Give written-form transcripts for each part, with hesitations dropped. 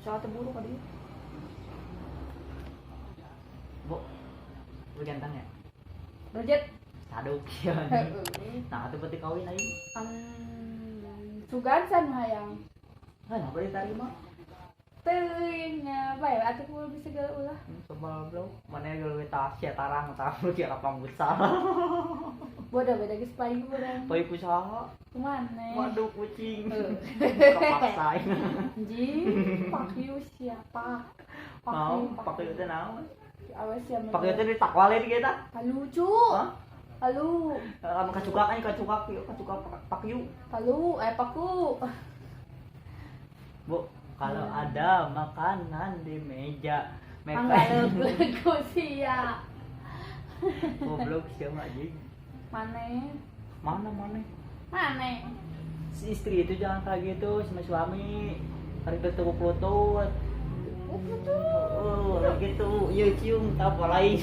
Usaha teh buruk ka dieu. Bu. Bu ganteng ya? Budget. Saduk ya. Nah, atuh peti kawin aing. Sugan san hayang. Hah, napa diterima? Teuing nya bae atuh kudu bisa segala ulah. Coba bro, mana yang lebih tas ya tarang tahu ya lapang futsal. Bodoh beda geus payu urang. Payu kusaha? Kumane? Waduh kucing. Kepaksa. Anjing, pakiu siapa? Mau pakiu teh naon? Awas ya. Pakiu teh ditakwalin kita. Lucu. Hah? Palu. Lamun kacukak kan kacukak yuk, kacukak pakiu. Palu, paku. Bu, kalau ada makanan di meja, mereka legu sia. Goblok sia mah anjing. Mane? Mana mane? Mane. Si istri itu jangan kayak gitu sama suami. Hari bertekuk lutut. Oh, gitu. Iya cium tak apa lain.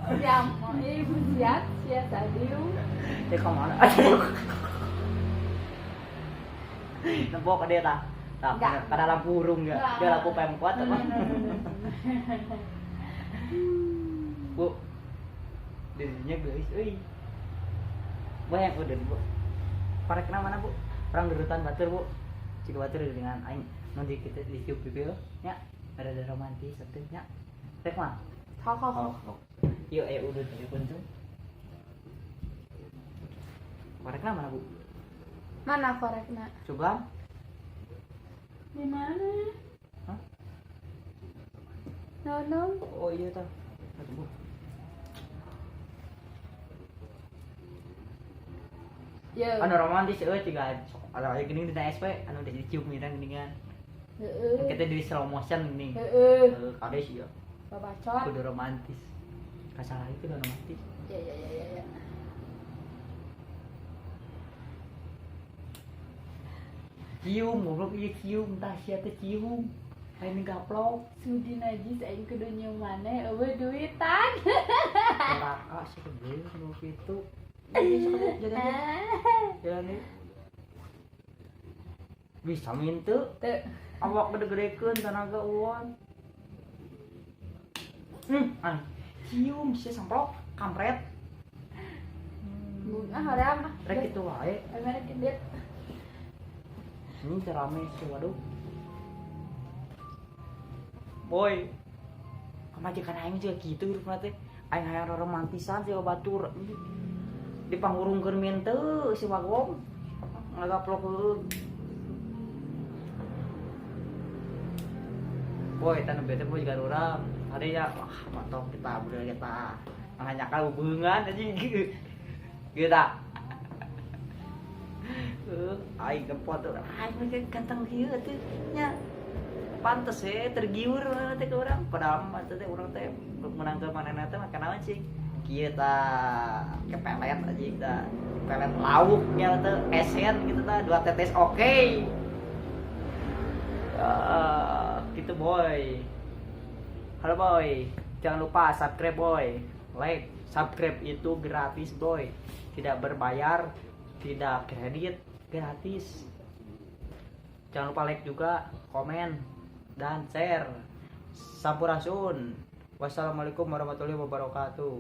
Siap, ibu siap, siap tadi. Dia kemana? Nempok ke dia tak? Tak, karena lampu urung ya. Dia lampu pemkot apa? Bu, dirinya guys, euy. Banyak udah bu. Parek mana bu? Orang gerutan batur bu. Jika batur dengan aing nanti kita dicium pipi nya. Ada romantis atuh nya. Rek mah. Kok. Yuk, ayo udah dari kuntung. Korekna mana bu? Mana korekna? Coba. Di mana? Hah? No no. Oh iya tah. Aduh, bu. Yo. Anu romantis euy tiga. Ada aya geuning dina SP anu dicium mirang geuningan. Heeh. Kita di slow motion geuning. Heeh. Kades ieu. Babacot. Kudu romantis. Kasalah itu udah romantis. Ya. Cium, goblok ieu cium, tah sia teh cium. Lain gaplok. Sudi najis aing kudu nyium maneh eueuh duitan. Neraka sih gede nu kitu. Jalan jalan. Bisa mintu teu. Awak gede-gedekeun tanaga uan. Cium sia samplok kampret. Bunga hoream mah. Rek kitu wae. Rek indit. Ini rame sih waduh. Boy. Kamajikan aing juga kitu rupna teh. Aing hayang romantisan si batur. Dipangurungkeun minteu si Wagong. Ngagaplok heueuh. Boy, tanah bete boy juga urang. Ada ya, wah mantap kita budaya kita. Hanya kalau hubungan anjing gitu. Gitu. Aing gempot tuh. Aing ganteng kieu atuh nya. Pantes we tergiur teh ke urang. Padahal mah teh urang teh menang ke manehna teh mah kanaon sih. Kieu tah kepelet anjing tah. Pelet lauknya teh esen gitu tah 2 tetes oke. Gitu boy. Halo boy, jangan lupa subscribe boy, like, subscribe itu gratis boy, tidak berbayar, tidak kredit, gratis. Jangan lupa like juga, komen, dan share. Sampurasun. Wassalamualaikum warahmatullahi wabarakatuh.